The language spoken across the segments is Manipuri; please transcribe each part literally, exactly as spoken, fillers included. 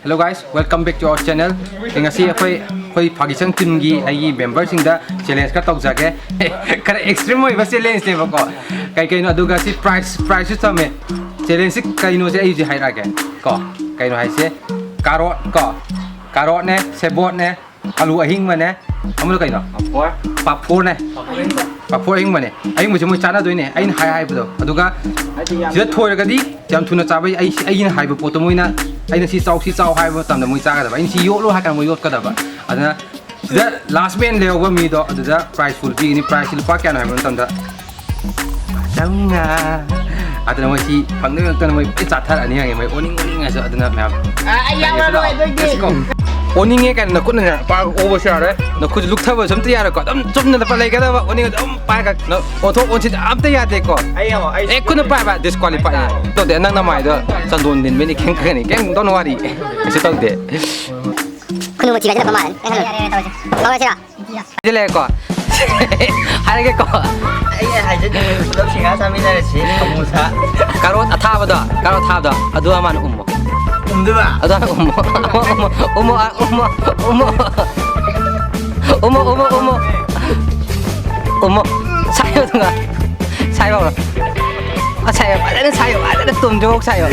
Hello guys, welcome back to our channel. ꯑꯩ ꯉꯁꯤ ꯑꯩꯈꯣꯏ ꯑꯩꯈꯣꯏ ꯐꯥꯒꯤꯆꯪ ꯇꯤꯝꯒꯤ ꯑꯩꯒꯤ ꯃꯦꯝꯕꯔꯁꯤꯡꯗ ꯆꯦꯂꯦꯟꯖ ꯈꯔ ꯇꯧꯖꯒꯦ꯫ ꯈꯔ ꯑꯦꯛꯁꯇ꯭ꯔꯤꯝ ꯑꯣꯏꯕ ꯆꯦꯂꯦꯟꯖꯅꯦꯕꯀꯣ꯫ ꯀꯩ ꯀꯩꯅꯣ ꯑꯗꯨꯒ ꯁꯤ ꯄ꯭ꯔꯥꯏꯖ ꯄ꯭ꯔꯥꯏꯖꯁꯨ ꯊꯝꯃꯦ꯫ ꯆꯦꯂꯦꯟꯖꯁꯤ ꯀꯩꯅꯣꯁꯦ ꯑꯩ ꯍꯧꯖꯤꯛ ꯍꯥꯏꯔꯛꯑꯒꯦ ꯀꯣ꯫ ꯀꯩꯅꯣ ꯍꯥꯏꯁꯦ ꯀꯥꯔꯣꯠ ꯀꯣ꯫ ꯀꯥꯔꯣꯠꯅꯦ, ꯁꯦꯕꯣꯠꯅꯦ, ꯑꯂꯨ ꯑꯍꯤꯡꯕꯅꯦ, ꯑꯃꯅ ꯀꯩꯅꯣ? ꯄꯥꯐꯣꯔ꯫ ꯄꯥꯐꯣꯔꯅꯦ꯫ ꯄꯥꯐꯣꯔ ꯑꯍꯤꯡꯕꯅꯦ꯫ ꯑꯍꯤꯡꯕꯁꯦ ꯃꯣꯏ ꯆꯥꯟꯅꯗꯣꯏꯅꯦ ꯑꯩꯅ ꯍꯥꯏ ꯍꯥꯏꯕꯗꯣ꯫ ꯑꯗꯨꯒ ꯍꯥꯏꯗꯤ ꯌꯥꯝ ꯁꯤꯗ ꯊꯣꯏꯔꯒꯗꯤ ꯌꯥꯝ ꯊꯨꯅ ꯆꯥꯕꯩ ꯑꯩ ꯑꯩꯅ ꯍꯥꯏꯕ ꯄꯣꯠꯇꯣ ꯃꯣꯏꯅ ꯑꯩꯅ ꯁꯤ ꯆꯥꯎ ꯁꯤ ꯆꯥꯎ ꯍꯥꯏꯕ ꯃꯇꯝꯗ ꯃꯣꯏ ꯆꯥꯒꯗꯕ꯫ ꯑꯩꯅ ꯁꯤ ꯌꯣꯠꯂꯨ ꯍꯥꯏ ꯀꯥꯟꯗ ꯃꯣꯏ ꯌꯣꯠꯀꯗꯕ꯫ ꯑꯗꯨꯅ ꯁꯤꯗ ꯂꯥꯁ ꯃꯦꯟ ꯂꯩꯍꯧꯕ ꯃꯤꯗꯣ ꯑꯗꯨꯗ ꯄ꯭ꯔꯥꯏꯖ ꯐꯨꯜ ꯄꯤꯒꯅꯤ꯫ ꯄ꯭ꯔꯥꯏꯖꯁꯤ ꯂꯨꯄꯥ ꯀꯌꯥꯅꯣ ꯍꯥꯏꯕ ꯃꯇꯝꯗ ꯆꯥꯝꯃꯉꯥ꯫ ꯑꯗꯨꯅ ꯃꯣꯏ ꯁꯤ ꯐꯪꯗꯣꯏ ꯉꯥꯛꯇꯅ ꯃꯣꯏ ꯂꯣꯏ ꯆꯥꯊꯔꯛꯑꯅꯤ ꯈꯪꯉꯦ꯫ ꯃꯣꯏ ꯑꯣꯅꯤꯡ ꯑꯣꯅꯤꯡꯉꯁꯨ ꯑꯗꯨꯅ ꯃꯌꯥꯝ ꯑ, ꯑꯩ ꯌꯥꯎꯔꯔꯣꯏ ꯑꯗꯨꯏꯗꯤ꯫ Let's go. ꯑꯣꯅꯤꯡꯉꯦ ꯀꯥꯏꯅ ꯅꯈꯨꯠꯅ ꯄꯥꯛ ꯑꯣꯕꯁꯨ ꯌꯥꯔꯣꯏ꯫ ꯅꯈꯨꯠꯁꯦ ꯂꯨꯛꯊꯕꯁꯨ ꯑꯝꯇ ꯌꯥꯔꯣꯏꯀꯣ꯫ ꯑꯗꯨꯝ ꯆꯨꯝꯅ ꯂꯨꯄꯥ ꯂꯩꯒꯗꯕ ꯑꯣꯅꯤꯡ ꯑꯗꯨꯝ ꯄꯥꯏꯔꯒ ꯅ-, ꯑꯣꯟꯊꯣꯛ ꯑꯣꯟꯁꯤꯟ ꯑꯝꯇ ꯌꯥꯗꯦꯀꯣ꯫ ꯑꯩ ꯑꯃꯨꯛ, ꯑꯩ ꯑꯦ, ꯈꯨꯠꯅ ꯄꯥꯏꯕ ꯗꯤꯁꯀ꯭ꯋꯥꯂꯤꯐꯥꯏ꯫ ꯇꯧꯗꯦ, ꯅꯪ ꯅꯃꯥꯏꯗꯣ ꯆꯟꯗꯣꯟ ꯊꯤꯟꯕꯅꯤ ꯈꯦꯡ ꯈꯪꯒꯅꯤ꯫ ꯀꯩꯝ don't worry꯫ ꯀꯩꯁꯨ ꯇꯧꯗꯦ꯫ ꯈꯨꯅꯨ ꯃꯊꯤ ꯍꯥꯏꯖꯤꯜꯂꯛꯄ ꯃꯥꯜꯂꯦ꯫ ꯀꯩ ꯍꯥꯏꯅꯣ? ꯌꯥꯔꯦ, ꯌꯥꯔꯦ, ꯇꯧꯔꯁꯦ꯫ ꯍꯧꯔꯁꯤꯔꯣ? ꯍꯥꯏꯖꯤꯜꯂꯛꯑꯦꯀꯣ꯫ ꯍꯥꯏꯔꯒꯦꯀꯣ꯫ ꯑꯩꯅ ꯍꯥꯏꯖꯅꯤꯡꯕ ꯄꯨꯂꯞ ꯁꯤꯡꯍꯥ ꯆꯥꯃꯤꯟꯅꯔꯁꯤ꯫ ꯁꯃꯣꯁꯥ꯫ ꯀꯥꯔꯣꯠ ꯑꯊꯥꯕꯗꯣ, ꯀꯥꯔꯣꯠ ꯑꯊꯥꯕꯗꯣ, ꯑꯗꯨ ꯑꯃꯅ ꯎꯝꯃꯣ꯫ ꯎꯝꯗꯣꯏꯕ? ꯑꯗꯨ ꯍꯥꯟꯅ ꯎꯝꯃꯣ꯫ ꯎꯝꯃꯣ, ꯎꯝꯃꯣ, ꯎꯝꯃꯣ, ꯎꯝꯃꯣ, ꯎꯝꯃꯣ꯫ ꯎꯝꯃꯣ, ꯎꯝꯃꯣ, ꯎꯝꯃꯣ꯫ ꯎꯝꯃꯣ꯫ ꯁꯥꯏꯌꯣ, ꯑꯗꯨꯒ꯫ ꯁꯥꯏꯌꯣ꯫ ꯑ, ꯁꯥꯏꯌꯣ, ꯐꯖꯅ ꯁꯥꯏꯌꯣ, ꯐꯖꯅ ꯇꯨꯝꯗ꯭ꯔꯤꯐꯥꯎ ꯁꯥꯏꯌꯣ꯫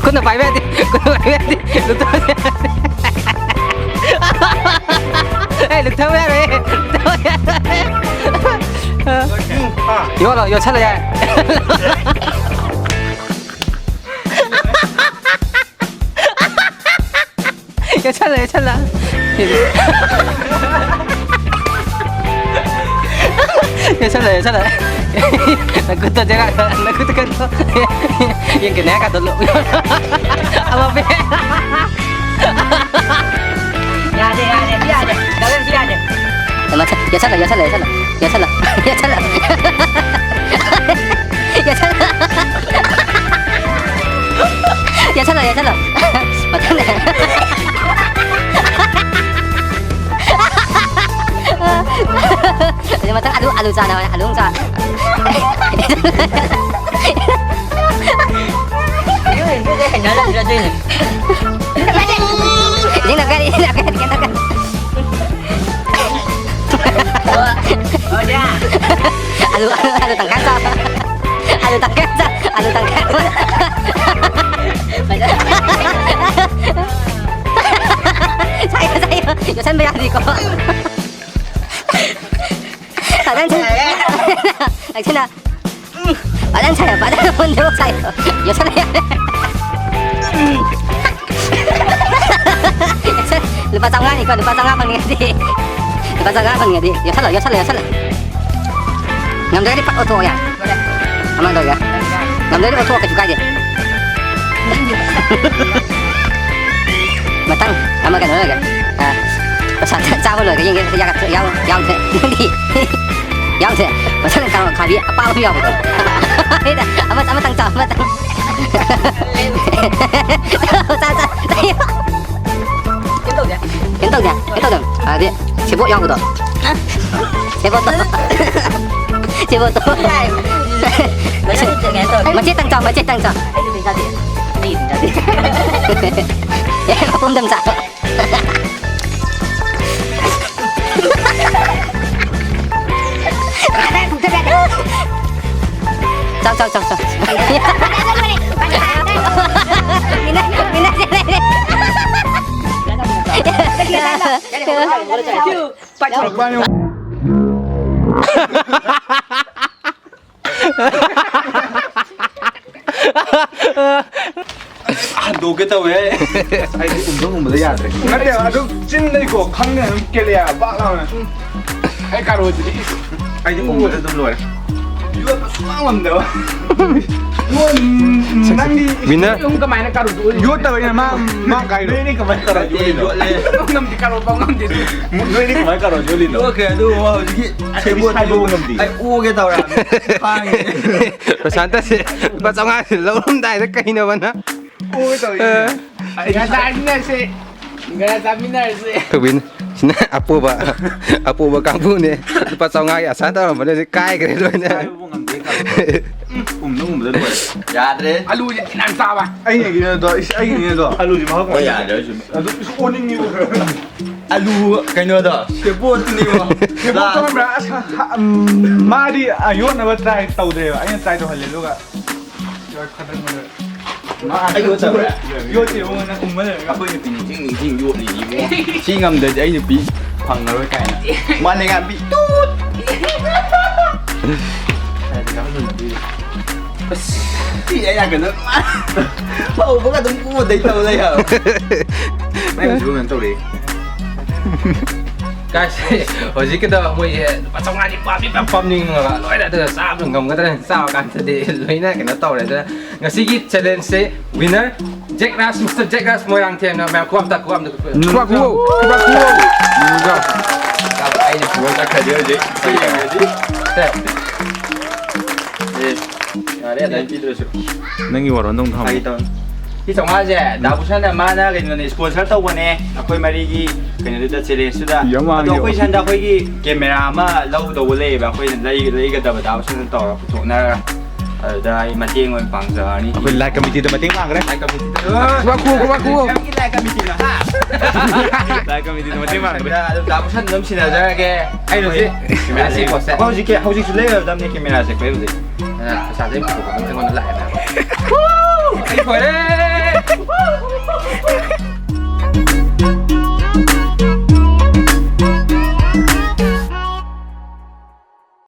ꯈꯨꯠꯅ ꯄꯥꯏꯕ ꯌꯥꯗꯦ, ꯈꯨꯠꯅ ꯄꯥꯏꯕ ꯌꯥꯗꯦ꯫ ꯂꯨꯞꯊꯕ ꯌꯥꯗꯦ꯫ ꯑꯦ, ꯂꯨꯞꯊꯕ ꯌꯥꯔꯣꯏ꯫ ꯂꯨꯞꯊꯕ ꯌꯥꯔꯣꯏ꯫ ꯌꯣꯠꯂꯣ, ꯌꯣꯠꯁꯜꯂꯣ ꯌꯥꯔꯦ꯫ ꯌꯣꯠꯁꯜꯂꯣ, ꯌꯣꯠꯁꯜꯂꯣ꯫ ꯌꯣꯠꯁꯜꯂꯣ, ꯌꯣꯠꯁꯜꯂꯣ꯫ ꯅꯈꯨꯠꯇ ꯖꯒꯥꯗ, ꯅꯈꯨꯠꯇ ꯀꯩꯅꯣ꯫ ꯌꯦꯡꯒꯅꯦ ꯍꯥꯏ ꯀꯥꯟꯗ ꯂꯣ-, ꯑꯃ ꯄꯦ-, ꯌꯥꯗꯦ, ꯌꯥꯗꯦ, ꯁꯤ ꯌꯥꯗꯦ꯫ ꯗꯥ ꯔꯦꯟ, ꯁꯤ ꯌꯥꯗꯦ꯫ ꯃꯊꯛ, ꯌꯣꯠꯁꯜꯂꯣ, ꯌꯣꯠꯁꯜꯂꯣ, ꯌꯣꯠꯁꯜꯂꯣ꯫ ꯌꯣꯠꯁꯜꯂꯣ, ꯌꯣꯠꯁꯜꯂꯣ꯫ ꯌꯣꯠꯁꯜꯂꯣ꯫ ꯌꯥꯁꯜꯂꯣ, ꯌꯥꯁꯜꯂꯣ꯫ ꯃꯊꯪꯗ꯫ ꯑꯗꯨ ꯃꯊꯪ ꯑꯂꯨ, ꯑꯂꯨ ꯆꯥꯅꯕ, ꯑꯂꯨ ꯑꯃꯨꯛ ꯆꯥ꯫ Ini nak kan, ini nak kan, ini nak kan. ꯑꯂꯨ, ꯑꯂꯨ, ꯑꯂꯨ ꯇꯪꯈꯥꯏ ꯆꯥꯎ꯫ ꯑꯂꯨ ꯇꯪꯈꯥꯏ ꯆꯥꯎ꯫ ꯑꯂꯨ ꯇꯪꯈꯥꯏ꯫ ꯁꯥꯏꯌꯣ, ꯁꯥꯏꯌꯣ꯫ ꯌꯣꯠꯁꯟꯕ ꯌꯥꯗꯦꯀꯣ꯫ ꯐꯖꯅ ꯁꯥꯏ-, ꯂꯥꯛꯁꯤꯜꯂ꯫ ꯐꯖꯅ ꯁꯥꯏꯌꯣ, ꯐꯖꯅ ꯃꯨꯟꯗ꯭ꯔꯤꯐꯥꯎ ꯁꯥꯏꯌꯣ꯫ ꯌꯣꯠꯁꯜꯂꯣ, ꯌꯥꯔꯦ꯫ ꯂꯨꯄꯥ ꯆꯥꯝꯃꯉꯥꯅꯤꯀꯣ, ꯂꯨꯄꯥ ꯆꯥꯝꯃꯉꯥ ꯐꯪꯉꯗꯤ꯫ ꯂꯨꯄꯥ ꯆꯥꯝꯃꯉꯥ ꯐꯪꯉꯗꯤ꯫ ꯌꯣꯠꯁꯜꯂꯣ, ꯌꯣꯠꯁꯜꯂꯣ, ꯌꯣꯠꯁꯜꯂꯣ꯫ ꯉꯝꯗ꯭ꯔꯒꯗꯤ ꯐꯠ ꯑꯣꯠꯊꯣꯛꯑꯣ, ꯌꯥꯔꯦ꯫ ꯑꯃ ꯇꯧꯒꯦ꯫ ꯉꯝꯗ꯭ꯔꯒꯗꯤ ꯑꯣꯠꯊꯣꯛꯑꯣ, ꯀꯩꯁꯨ ꯀꯥꯏꯗꯦ꯫ ꯃꯊꯪ ꯑꯃ ꯀꯩꯅꯣ ꯂꯩꯔꯒꯦ꯫ ꯑ, ꯄꯩꯁꯥ ꯆꯥꯕ ꯂꯣꯏꯔꯒ ꯌꯦꯡꯒꯦ꯫ ꯌꯥꯎ-, ꯌꯥꯎ-, ꯌꯥꯎꯗ꯭ꯔꯦ꯫ ꯅꯪꯗꯤ? ꯌꯥꯎꯗ꯭ꯔꯦ꯫ ꯃꯊꯪ ꯀꯥꯔꯣꯠ ꯑꯈꯥꯕꯤ ꯑꯄꯥꯕ ꯑꯃ ꯌꯥꯎꯕꯗꯣ꯫ ꯑꯃ-, ꯑꯃꯇꯪ ꯆꯥꯎ, ꯑꯃꯇꯪ꯫ ꯆꯥ, ꯆꯥ, ꯆꯥ꯫ ꯀꯩꯝ ꯇꯧꯗꯦ꯫ ꯀꯩꯝ ꯇꯧꯗꯦ꯫ ꯀꯩꯝ ꯇꯧꯗꯦ꯫ ꯑꯗꯤ ꯁꯦꯕꯣꯠ ꯌꯥꯎꯕꯗꯣ꯫ ꯁꯦꯕꯣꯠꯇꯣ꯫ ꯁꯦꯕꯣꯠꯇꯣ꯫ ꯃꯆꯦꯠꯇꯪ ꯆꯥꯎ, ꯃꯆꯦꯠꯇꯪ ꯆꯥꯎ꯫ ꯑꯦ, ꯃꯄꯨꯝꯗꯪ ꯆꯥꯎ꯫ ꯆꯥꯎ, ꯆꯥꯎ, ꯆꯥꯎ, ꯆꯥꯎ꯫ ꯃꯤꯅ, ꯃꯤꯅ ꯆꯦꯜꯂꯦ꯫ ꯍꯟꯗꯣꯛꯀꯦ ꯇꯧꯋꯦ꯫ ꯑꯩꯗꯤ ꯎꯝꯗ ꯎꯝꯕꯗ ꯌꯥꯗ꯭ꯔꯦ꯫ ꯅꯠꯇꯦ, ꯑꯗꯨꯝ ꯆꯤꯟꯗꯩꯀꯣ ꯈꯪꯅ ꯑꯗꯨꯝ ꯀꯦꯂꯦ ꯕꯥꯛ ꯂꯥꯎꯅ꯫ ꯑꯩ ꯀꯥꯔꯣꯏꯗꯨꯗꯤ꯫ ꯑꯩꯗꯤ ꯎꯝꯕꯗ ꯑꯗꯨꯝ ꯂꯣꯏꯔꯦ꯫ ꯌꯣꯠꯄ ꯁꯨꯡꯉꯝ ꯉꯝꯗꯕ꯫ ꯌꯣꯠ-, ꯅꯪꯗꯤ ꯋꯤꯟꯅꯔ꯫ ꯑꯗꯨꯝ ꯀꯃꯥꯏꯅ ꯀꯥꯔꯣꯏꯗꯣ? ꯌꯣꯠꯇꯕꯩꯅ ꯃꯥ, ꯃꯥ ꯀꯥꯏꯗꯣ꯫ ꯅꯣꯏꯗꯤ ꯀꯃꯥꯏꯅ ꯀꯥꯔꯣꯏꯗꯣ? ꯌꯣꯠꯂꯦ꯫ ꯅꯪꯗꯤ ꯀꯥꯔꯣꯏ ꯄꯥꯎ ꯉꯝꯗꯦ ꯑꯗꯨ꯫ ꯅꯣꯏꯗꯤ ꯀꯃꯥꯏꯅ ꯀꯥꯔꯣꯏꯗꯣ? ꯌꯣꯠꯂꯤꯅꯣ? ꯌꯣꯠꯈ꯭ꯔꯦ ꯑꯗꯨ ꯃꯥ ꯍꯧꯖꯤꯛꯀꯤ ꯑꯩ ꯁꯦꯕꯣꯠꯇꯨ ꯁꯥꯏꯕ ꯉꯝꯗꯦ꯫ ꯑꯩ ꯑꯣꯒꯦ ꯇꯧꯔꯦ꯫ ꯈꯥꯡꯉꯦ꯫ ꯄ꯭ꯔꯁꯥꯟꯇꯁꯦ ꯂꯨꯄꯥ ꯆꯥꯝꯃꯉꯥꯁꯦ ꯂꯧꯔꯝꯗꯥꯏꯗ ꯀꯩꯅꯣꯕ ꯅꯪ? ꯑꯣꯒꯦ ꯇꯧꯔꯦ꯫ ꯑ꯫ ꯒ꯭ꯌꯥꯟ ꯇꯥꯃꯤꯟꯅꯔꯁꯦ꯫ ꯒ꯭ꯌꯥꯟ ꯇꯥꯃꯤꯟꯅꯔꯁꯦ꯫ ꯊꯣꯏꯕꯤꯅ, ꯁꯤꯅ ꯑꯄꯣꯕ, ꯑꯄꯣꯕ ꯀꯥꯡꯕꯨꯅꯦ꯫ ꯂꯨꯄꯥ ꯆꯥꯝꯃꯉꯥꯒꯤ ꯑꯁꯥ ꯇꯧꯔꯝꯕꯅꯦ, ꯍꯧꯖꯤꯛ ꯀꯥꯏꯈ꯭ꯔꯦ ꯂꯣꯏꯅ꯫ ꯁꯥꯏꯕꯕꯨ ꯉꯝꯗꯦ ꯀꯥꯔꯣꯏ꯫ ꯎꯝ, ꯎꯝꯗ ꯎꯝꯗ ꯂꯣꯏꯔꯦ꯫ ꯌꯥꯗ꯭ꯔꯦ꯫ ꯑꯂꯨꯁꯦ ꯈꯤꯇꯪ ꯆꯥꯕ꯫ ꯑꯩꯅ ꯀꯩꯅꯣꯗꯣ, ꯏꯁ, ꯑꯩꯒꯤꯅꯦꯗꯣ꯫ ꯑꯂꯨꯁꯦ ꯃꯍꯥꯎ ꯍꯣꯏ, ꯀꯃꯥꯏꯅ ꯌꯥꯗ꯭ꯔꯦ ꯑꯩꯁꯨ꯫ ꯑꯗꯨ ꯏꯁ, ꯑꯣꯟꯅꯤꯡꯉꯤꯕꯣ꯫ ꯑꯂꯨ ꯀꯩꯅꯣꯗꯣ, ꯁꯦꯕꯣꯠꯇꯨꯅꯤꯕꯣ꯫ ꯁꯦꯕꯣꯠꯇꯣ ꯈꯪꯕ꯭ꯔꯥ? ꯑꯁ, ꯍ-, ꯍ-, ꯎꯝ, ꯃꯥꯗꯤ, ꯑ, ꯌꯣꯠꯅꯕ try ꯇꯧꯗ꯭ꯔꯦꯕ꯫ ꯑꯩꯅ try ꯇꯧꯍꯜꯂꯦ, ꯑꯗꯨꯒ ꯌꯣꯠ ꯈꯗ꯭ꯔꯛ ꯃꯗ꯭ꯔꯛ꯫ ꯑꯩ ꯌꯣꯠꯇꯕ꯭ꯔꯥ? ꯌꯣꯠꯇꯦꯕꯣ, ꯅꯪ ꯎꯪꯉ ꯂꯩꯔꯒ꯫ ꯑꯩꯈꯣꯏ ꯅꯨꯄꯤ ꯅꯤꯡꯁꯤꯡ ꯅꯤꯡꯁꯤꯡ ꯌꯣꯠꯂꯤꯅꯤꯕꯣ꯫ ꯁꯤ ꯉꯝꯗ꯭ꯔꯗꯤ ꯑꯩ ꯅꯨꯄꯤ ꯐꯪꯉꯔꯣꯏ ꯀꯥꯏꯅ꯫ ꯃꯥꯅꯦ ꯉꯥꯝꯕꯤ꯫ ꯇꯨꯠ! ꯑꯁ, ꯁꯤ ꯑꯩ ꯌꯥꯝ ꯀꯩꯅꯣ ꯐꯧꯕꯒ ꯑꯗꯨꯝ ꯀꯣꯟꯗꯩ ꯇꯧ ꯂꯩ ꯍꯥꯏꯕ꯫ ꯅꯪꯁꯨ ꯀꯩꯅꯣ ꯇꯧꯔꯛꯑꯦ꯫ Guys, ꯍꯧꯖꯤꯛꯀꯤꯗꯣ ꯃꯣꯏꯁꯦ ꯂꯨꯄꯥ ꯆꯥꯝꯃꯉꯥꯗꯤ ꯄꯥꯝꯗꯤ ꯄꯥꯝ ꯄꯥꯝꯅꯤꯡꯉꯕ, ꯂꯣꯏꯅ ꯑꯗꯨꯒ ꯆꯥꯕꯗꯣ ꯉꯝꯒꯗ꯭ꯔꯥ, ꯆꯥꯕ ꯀꯥꯟꯗꯗꯤ ꯂꯣꯏꯅ ꯀꯩꯅꯣ ꯇꯧꯔꯦ꯫ ꯑꯗꯨꯅ ꯉꯁꯤꯒꯤ challengeꯁꯦ winner ꯖꯦꯛ ꯔꯥꯖ, Mister ꯖꯦꯛ ꯔꯥꯖ ꯃꯣꯏꯔꯥꯡꯊꯦꯝꯅ꯫ ꯃꯌꯥꯝ ꯈꯨꯕꯥꯛ ꯇꯥ, ꯈꯨꯕꯥꯛ ꯇꯥ, ꯈꯨꯕꯥꯛ꯫ ꯈꯨꯕꯥꯛ ꯈꯨꯋꯣ, ꯈꯨꯕꯥꯛ ꯈꯨꯋꯣ꯫ ꯑꯩꯅ ꯄꯨꯔ ꯆꯠꯈ꯭ꯔꯗꯤ ꯍꯧꯖꯤꯛ꯫ ꯁꯦ꯫ ꯑꯦ, ꯌꯥꯔꯦ, ꯑꯗꯨꯃꯥꯏꯅ ꯄꯤꯗ꯭ꯔꯁꯨ꯫ ꯅꯪꯒꯤ ꯋꯥꯔꯣꯟꯗꯣ ꯑꯃꯨꯛ ꯊꯝꯃꯣ꯫ ꯐꯥꯒꯤ ꯇꯧꯅꯤ꯫ ꯁꯤ ꯆꯥꯝꯃꯉꯥꯁꯦ ꯗꯥ ꯚꯨꯁꯟꯅ ꯃꯥꯅ ꯀꯩꯅꯣꯅꯦ, sponsor ꯇꯧꯕꯅꯦ ꯑꯩꯈꯣꯏ ꯃꯔꯤꯒꯤ ꯀꯩꯅꯣꯗꯨꯗ, challengeꯇꯨꯗ꯫ ꯌꯥꯝ ꯑꯗꯣ ꯃꯥꯡꯉꯦ꯫ ꯑꯩꯈꯣꯏ ꯁꯟꯗ ꯑꯩꯈꯣꯏꯒꯤ camera ꯑꯃ ꯂꯧꯗꯧꯕ ꯂꯩꯌꯦꯕ, ꯑꯩꯈꯣꯏꯅ ꯂꯩ-, ꯂꯩꯒꯗꯕ ꯗꯥ ꯚꯨꯁꯟꯅ ꯇꯧꯔꯒ ꯄꯨꯊꯣꯛꯅꯔꯒ꯫ ꯑꯗꯨꯗ ꯑꯩ ꯃꯇꯦꯡ ꯑꯣꯏꯅ ꯄꯥꯡꯖꯔꯅꯤ꯫ ꯑꯩꯈꯣꯏ light committeeꯗ ꯃꯇꯦꯡ ꯄꯥꯡꯈ꯭ꯔꯦ꯫ Light committeeꯗ꯫ ꯈꯨꯕꯥꯛ ꯈꯨ, ꯈꯨꯕꯥꯛ ꯈꯨ꯫ ꯅꯪꯒꯤ light committeeꯅ, ꯍꯥ? Light committeeꯗ ꯃꯇꯦꯡ ꯄꯥꯡꯈ꯭ꯔꯦ꯫ ꯑꯗꯨꯝ ꯗꯥ ꯚꯨꯁꯟ ꯑꯗꯨꯝ ꯁꯤꯟꯅꯖꯔꯒꯦ꯫ ꯑꯩ ꯍꯧꯖꯤꯛ ꯍꯣꯏ꯫ Camera ꯁꯤ ꯄꯣꯠꯁꯦ꯫ ꯑꯩꯈꯣꯏ ꯍꯧꯖꯤꯛꯀꯤ, ꯍꯧꯖꯤꯛꯁꯨ ꯂꯩꯔꯗꯕꯅꯦ cameraꯁꯦ ꯑꯩꯈꯣꯏ ꯍꯧꯖꯤꯛ꯫ ꯑꯗꯨꯅ ꯄꯩꯁꯥꯁꯦ ꯑꯩ ꯄꯨꯊꯣꯛꯄ ꯑꯗꯨꯝ ꯑꯩꯉꯣꯟꯗ ꯂꯥꯛꯑꯦ꯫ ꯑꯩ ꯐꯔꯦ꯫